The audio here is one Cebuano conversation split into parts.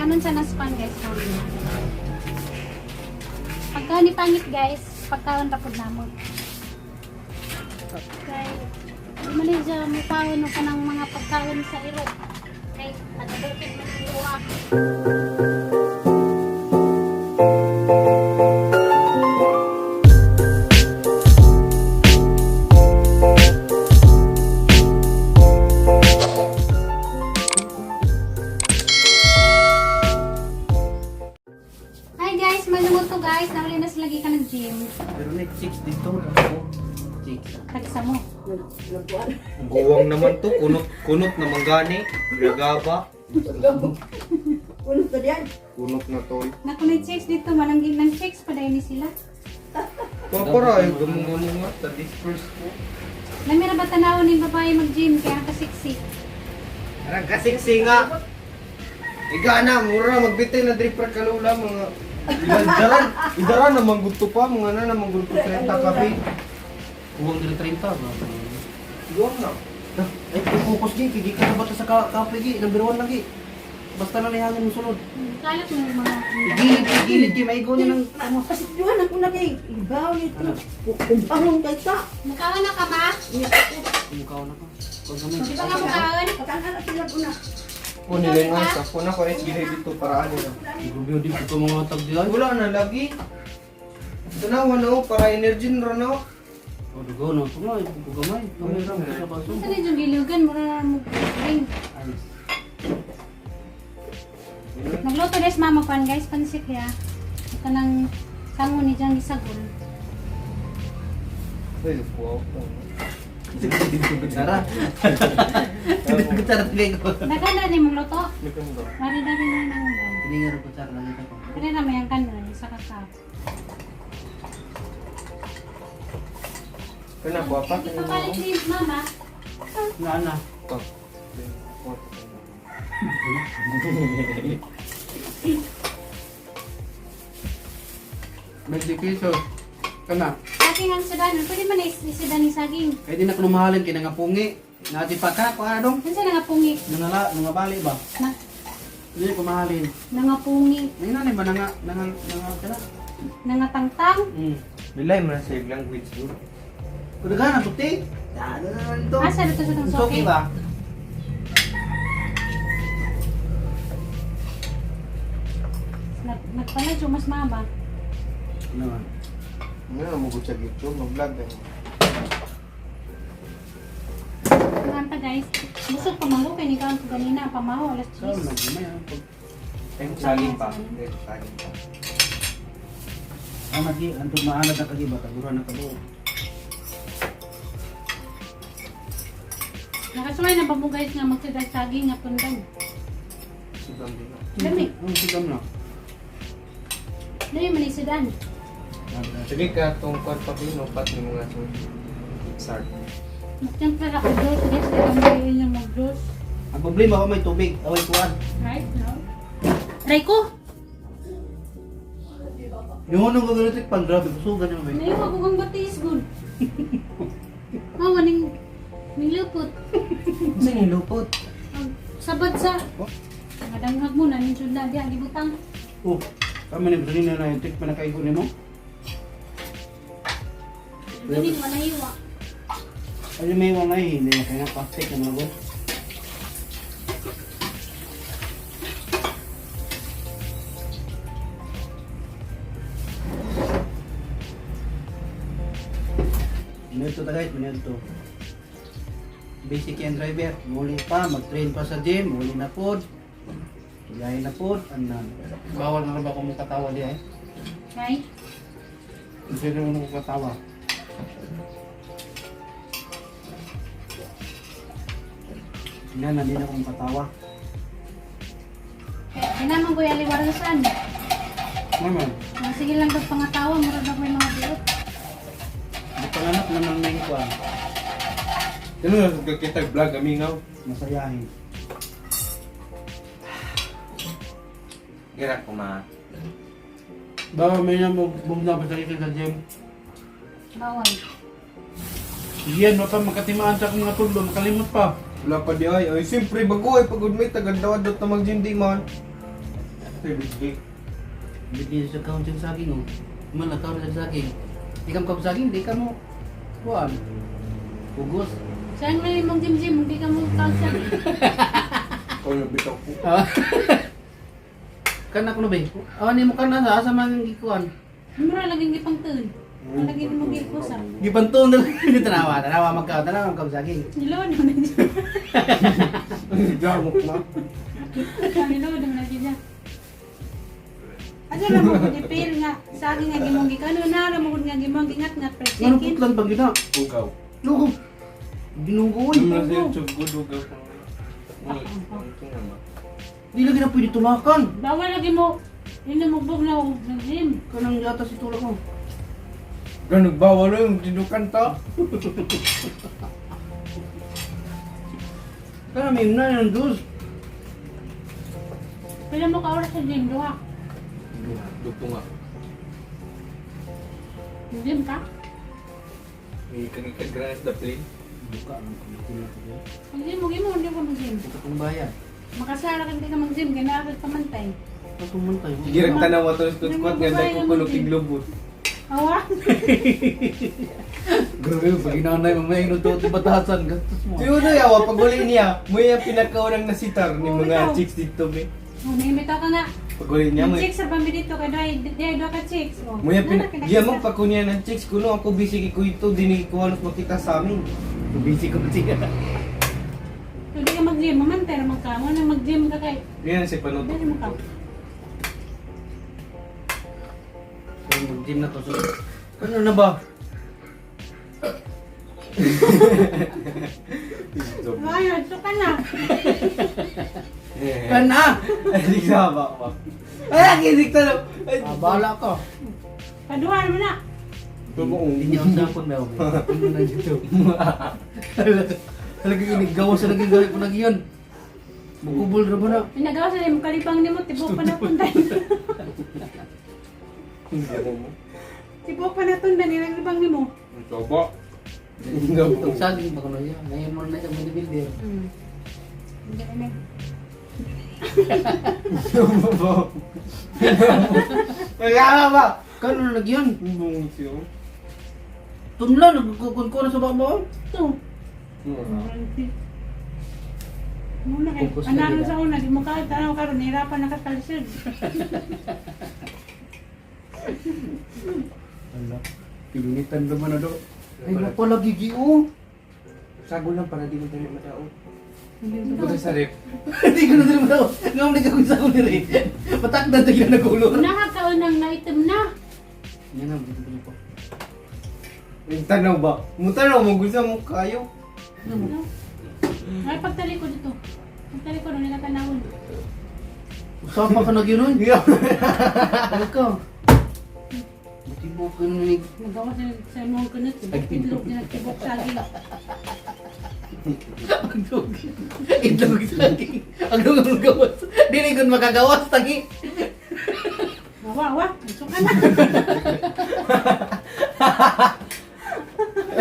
Kanon sa naspan guys, huli na. Pagka ni pangit guys, pagkaon tapod namon. Kay di man ni siya mukaon og kanang mga pagkaon sa iro. Kay taga-bukid man ang luwa. Hi guys, malungot to guys. Nawala na sila gikan ng gym. Pero next 6 dito. Ako. 6. Tagsa mo. Guwang naman to, kunot kunot na manggani, gagaba, Uno to diyan. kunot na toy. Nakunay chicks dito, mananggin ng chicks pa ni sila. Papara ay gamong-gamong nga ta disperse ko. Lamira ba tanawon ning babae mag-gym kaya ang kasiksi. Arang kasiksi nga. Iga na, mura magbitay na diri pra kalula mga idaran, idaran na mangguto pa mga na mangguto 30 kabi. Uwang diri 30 ba? Guwang na. Ay, focus gi kay gikan na ba ta sa kape gi, number 1 lagi. Basta na nihangin mo sunod. Kalat mo yung mga Gilid, gilid gi maigo niya ng Ano pasiduhan ako na kay ibaw nito. Kumpahon kay ta. Mukaon na ka ma? Mukaw na ko. Kung gamay. Di ba nga mukaon? Pagkanan sila una. Ko nila nga sa ko na ko eh gilid dito para ano na. Grabe di ko mga tag di ay. Wala na lagi. Tanawa na oh, para energy na na. oh. O dugo na ko nga, ko gamay. Gamay ra mo sa baso. Saan na yung gilugan? Mura na mo ring. Ayos. Nagluto guys mama pan guys, pansit ya. Ito nang sango ni Jang gisagol. Ay, wow. Kutsara. Kutsara tagay ko. Nagana ni mong luto. Likon ba? Mari dali na nang ulan. Tiningar ko kutsara lang ito ko. Kaya na may ang kanon sa kakao. Kana ko pa. Hindi pa palit ni mama. Na na. To. Medication. Kana. Saging ang sudan. Pwede man isidan ni saging. Kaya di na ko mahalin kay nangapungi. Nati pa ka ko anong? Ano sa nangapungi? Nangala, nangabali ba? Na, Hindi ko mahalin. nangapungi. Nanginanay ba nanga nanga nanga kana? Nangatangtang. Bilay man sa language bro. Kudaga na puti. Ano na naman ito? Asa na to sa tang Soki soki? ba? Nagpaladyo mas mama. Ano? Nga mo sa YouTube, mag-vlog din. Ang guys. Busog pa mango kay ni kaon ko ganina pamaho alas Saan 10. na gamay ah. Ay, saging pa. Hindi, saging pa. Ang nagi antog maanad na kagi ba tagura na kabo. Nakasuway na ba mo guys nga magsidag saging nga pundan. Sugam din. Dami. Ang sigam na. Dami man isidan. Sige ka, tong kwan pa pino, pat ni mga sar. Magtimpla ra ko dos guys kay kami inyong mag-dos. Ang problema ako may tubig, away kuan. Right? No? Try ko. Yung unang gagawin pan grabe busugan niya may. Nayo ako kang batis gud. Mawa ning ning lupot. Kasi nilupot. Ang Sabad sa Madanghag mo na ning jud na diha gibutang. Oh, kami ni Brunina na yung tik pa nakaigo nimo. Dili wala hiwa. Ay may mga ay hindi na kaya plastic na mga god. Minuto ta guys, minuto. Basic yan driver. Muli pa, mag-train pa sa gym, muli na pod. Biyahe na pod, anan. Bawal na ba akong katawa di ay? Right? Hindi naman ako katawa. Tingnan na din akong katawa. Kinaman ko yali warasan. Naman, Ah, sige lang daw pangatawa, murag na ko yung mga buot. di panganak naman may kuan. Ano na kita vlog amingaw? Masayahin. Gira ko ma. Bawal may na bumna pa sa sa gym. Bawal. Yan, no pa makatimaan sa akong mga tulo, makalimot pa. Wala pa di ay. Ay, siyempre bago ay pagod may tagad daw dot na mag-gym di man. Big. Bili sa kaon sa saging oh. Malakaw sa saging. Di ka mo saging, di ka mo kuan. Ugos. Saan na yung gym-gym, hindi ka mo kausap. Ikaw yung bitaw ko. Kana ko na ba? Awan nimo kana sa asa man gikuan. Mura lagi gipang tun. Lagi mo gikusap. Gipantuon na lang ni tanawa, tanawa magka, tanawa magka saging. Nilaw naman na siya. Jamok na. Nilaw naman na siya. Asa lang mo ko dipil nga saging nga gimong gikano na lang mo nga gimong gingat-ngat pre Ngano chicken. putlan pag yun na? Ugaw. Lugo. Ginugo oy. Yung nasa YouTube, good ugaw. Di lagi na pwede tulakan. Bawal lagi mo inumugbog na og gym. Kanang yata si tulak mo. Ganun bawal yung dinukan ta. Kana may na yung dus. Pila mo ka oras sa gym duha. Dugto nga. Gym ka? May kagikan the plane. Buka ang kumikina ko. Pag gym mo gym mo hindi ko mag-gym. Ito kong bayad. Makasara ka hindi ka mag-gym kay naa ka pamantay. Pagkumantay. Girang tanaw ato sa squat nga dahil ko kuno kiglubot. Awa. Grabe, pag inanay mo may inuto at batasan, gastos mo. Tiyo na yawa pag uli niya, mo yung pinakaunang nasitar ni Oo, mga ikaw. chicks dito be. Oh, nahimita ka nga. Pag uli niya Yung mo. chicks sa pambi dito kay doy, di doy ka chicks. Oh. Mo yung Nana, pina pinakita. Diya mo pag kunya ng chicks kuno ako busy ko ito dinhi ko halos makita sa amin. Busy ko siya. So, di ka mag-gym, mamantay ra man ka. Mo na mag-gym ka kay. Yan si panuto. Dali mo ka. So, mag-gym na to. So, ano na ba? Ayun, so ka na. Kana! Ay, sa ba ba. Ay, kinig talo. Ay, Ah, bahala ka. Paduhan mo na. Hindi niya ako sapon, meron. Ano na dito? Talaga inigaw sa naging gawin ko na yun. Mukubol ra ba na? Pinagawa sa imo kalibang nimo tibok pa na tundan. Tibok pa na tundan ilang libang nimo. Coba. Itong saging ba kuno yan? Ngayon mo na siya bodybuilder. Hindi na. Kaya ba? Kano na nagyan? Bungis yun. Tunla, nagkukun ko na sa babaw. To. Muna kay Focus na anano gid, sa una di mo ka tanaw karon nahirapan na ka kalisod. Ala, pingitan naman na do. Ay, napalagi oh. Sago lang para di mo tayo matao. Buta sa rep. Hindi ko na din mo. Ngam ni ko sa ko diri. Patakdan ta gina nagulo. Unaha ka unang naitim na. Yan na, dito ko pa. Yung tanaw ba? Mutanaw mo gusto mo kayo. No? Ay pagtalikod dito. Pagtalikod nila tanawon. Usapa ka na gyud oy. Ano ka? Matibok ka na ni Nagawa sa imong kunot, tibok itlog na tibok saging. Ang dog. Itlog saging. Ang dog ang gawas. Dili kun makagawas tangi. Awa, awa, suka na.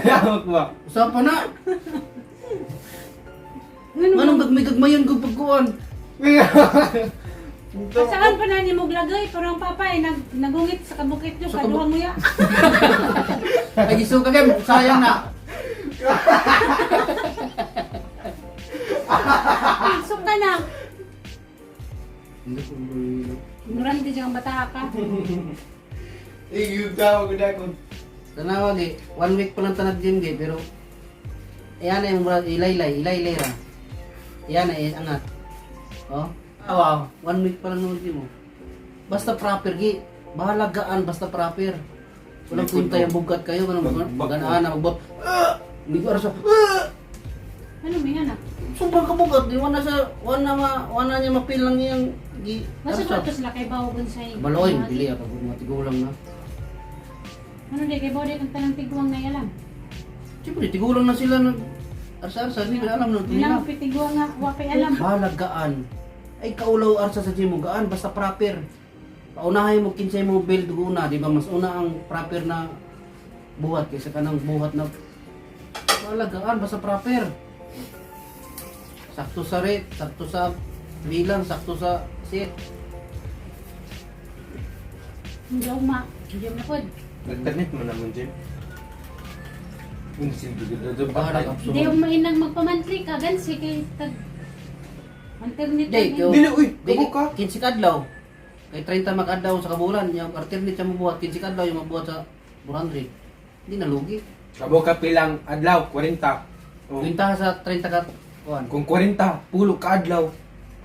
Hawak ba? Usapa na. Ngano Nganong gagmay gagmayon kog pagkuan? Saan pa na ni mo glagay pero ang papa ay nagungit sa kabukit nyo, Sa kaduha mo ya. Ay giso ka kay sayang na. Suka na. Hindi ko Ignorante siya ang bata ka. Eh, yung tao ko na kung Tanawa gi, one week pa lang ta nag-gym gi pero iyan na yung murag ilaylay, ilaylay ra. Iyan na angat. Oh. Ah, wow, one week pa lang naman gym mo. Basta proper gi. Bahala gaan basta proper. Walang kwenta yung bugat kayo kanang maganaan na magbot. Ah! Hindi ko arsa. Ah! Ano may anak? Sobrang kabugat, di wala sa wala ma wala niya mapil lang niyang gi. Basta arsa. ko ito sila kay Bawo sa Baloy, dili ako mga tigulang na. Ano di kay Bawo di kang tanang tiguang na alam. Siyempre, tigulang na sila nag arsa-arsa, hindi ko alam na Hindi na pitiguang nga, wa pay alam. Balagaan. Ay kaulaw arsa sa gym mo gaan basta proper. Paunahay mo kinsay mo build una, di ba? Mas una ang proper na buhat kaysa kanang buhat na balagaan basta proper. Sakto sa rate, sakto sa bilang, sakto sa set. Hindi ma. Hindi na pod. Alternate mo naman, Jim. Yung silbi ko doon. Bahala ka. Hindi yung mainang magpamantli ka gansi kay tag alternate. Di, lang yun. Dili, uy, Di, kabo ka. 15 kadlaw. Kay 30 makadlaw sa kabulan, yung alternate siya mabuhat, 15 kadlaw yung mabuhat sa 400. Hindi na lugi. Kabo ka pilang adlaw, 40. Oh. Kwenta sa 30 ka kuan. Kung 40, pulo ka adlaw,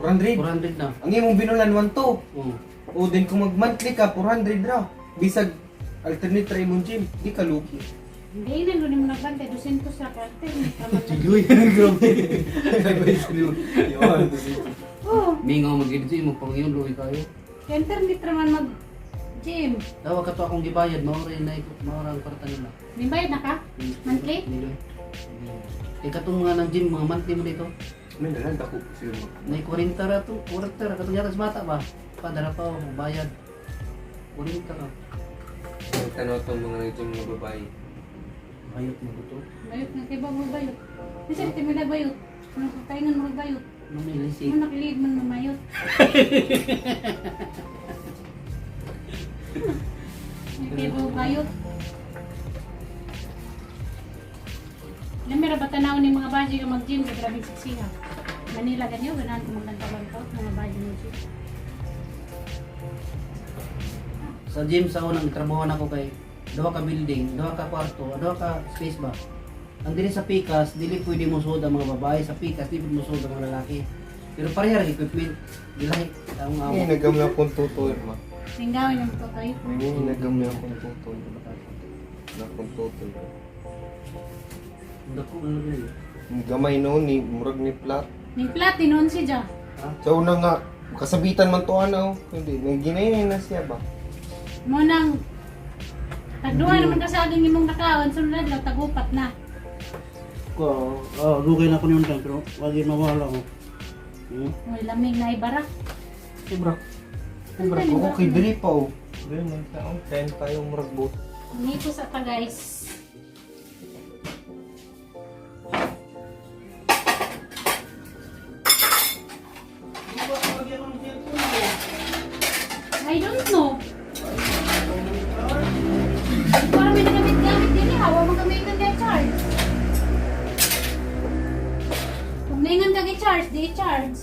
400. 400 na. Ang imong binulan, 1 Oo. O din kung mag-monthly ka, 400 ra. Bisag alternate ra imong gym, di ka lugi. Hindi na mo nagbantay 200 ra ka alternate ra man. Uy, grabe. Yun. Oh, Mingaw magigito mo pang yun lugi kayo. kay alternate ra man mag gym. Dawa ka to akong gibayad, maura na ikot, maura ang kwarta nila. Nibayad na ka? Monthly? Hindi. Kay katong mga nang gym, mga monthly mo dito. May dalan dako sila mo. Nay 40 ra to, 40 ra katong yata sa bata ba? Padara pa ako bayad. 40 ra. Tanaw tong mga nag-gym mga babae. Bayot mo to. Bayot na kay bago bayot. Bisa ti mo bayot. Kung pagkaingan mo bayot. Lumilisik. Mo nakilid man mamayot. May kay bago bayot. Lamira ba tanaw ni mga baji nga mag-gym kay grabing siksiha. Manila ganyo ganahan ko maglanta-workout mga baji mo gym. Sa gym sa unang trabaho nako kay duha ka building, duha ka kwarto, duha ka space ba. Ang dili sa Pikas, dili pwede mo suod ang mga babae sa Pikas, dili pwede mo suod ang mga lalaki. Pero pareha ra equipment, gilahi ang amo. May nagamay akong tutoy, ma. Tingawin yung tutoy. May nagamay akong tutoy. Na akong tutoy. Dako na lang yun. Gamay noon ni murag ni plat. Ning plat noon si Ja. Sa una nga kasabitan man to ana oh. Hindi nagginay na siya ba. Mo nang tagduha naman kasi aging imong nakaon sunod adlaw tagupat na. Ko, oh, dugay na ko niyon time pero wagi mawala ko. May lamig na ibara. Sibra. Murag ko kay diri pa oh. Diri man ta oh, 10 tayo murag bot. Nito sa ta guys. I don't know. Parang may nagamit-gamit din eh. Hawa mo gamitin kay charge. Kung naingan ka kay charge, di charge.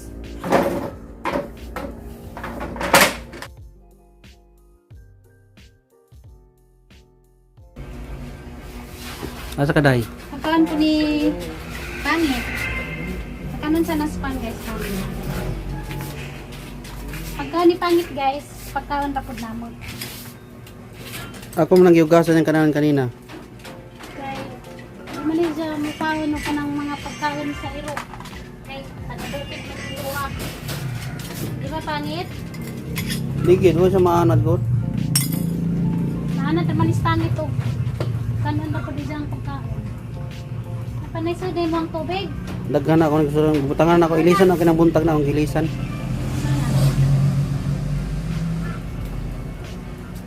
Asa ka day? Pagkaan ko ni Pangit. Pagkanon sa naspan guys. Pangit. Pagkaan ni Pangit guys, pagkaon tapod namon. Ako man ang giugasan ng kanalan kanina. Kay di man ni siya mukaon o kanang mga pagkaon sa iro. Kay taga-bukid man iro ah. Di ba Pangit? Ligid mo sa maanad ko. Naana naman is Pangit og kanon na po di siya ang pagkaon. Napanay sa day mo ang tubig. Daghan ako nagsusunod. Butangan ako ilisan ang kinabuntag na akong gilisan.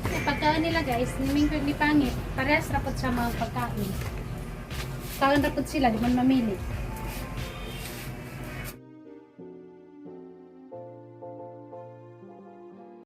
Sa pagkaon nila guys, ni Ming kag ni Pangit, parehas ra pod sa mga pagkaon. Kaon ra pod sila, di man mamili.